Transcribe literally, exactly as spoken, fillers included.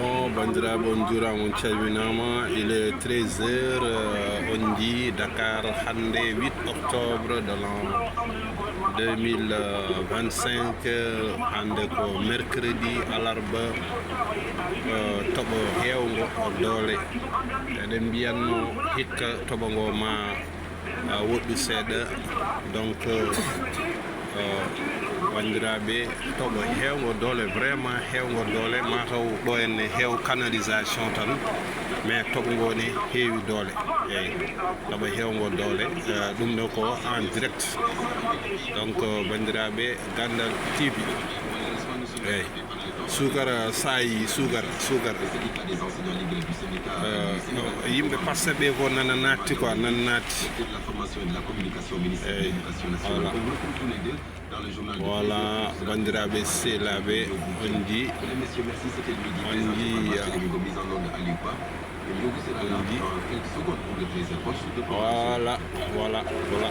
O, banndiraaɓe, on njuuraama, on calminaama. Il est treize heures, euh, on njii Dakar hannde, huit octobre de l'an deux mille vingt-cinq. Hannde ko mercredi, alarba, euh, toɓo heewngo doole. Eɗen mbiyatno hikka toɓo ngo ma a woɗɗi seeɗa. Donc, euh, euh, banndiraaɓe, toɓo heewngo doole, vraiment heewngo doole, mataw ɗo en ne heew canalisation tan, mais toɓo ngo ne heewi doole. Eyi, toɓo heewngo doole, euh, ɗum ɗo ko en direct. Donc, euh, banndiraaɓe, Ganndal T V. Eyi. Suukara saayi, suukara, suukara. Euh, yimɓe Pastef ɓe ko nana naatti quoi, nana naatti. Eyi, voilà. Voilà, banndiraaɓe, sehilaaɓe, on njii, on njii, euh, on njii. Voilà, voilà, voilà.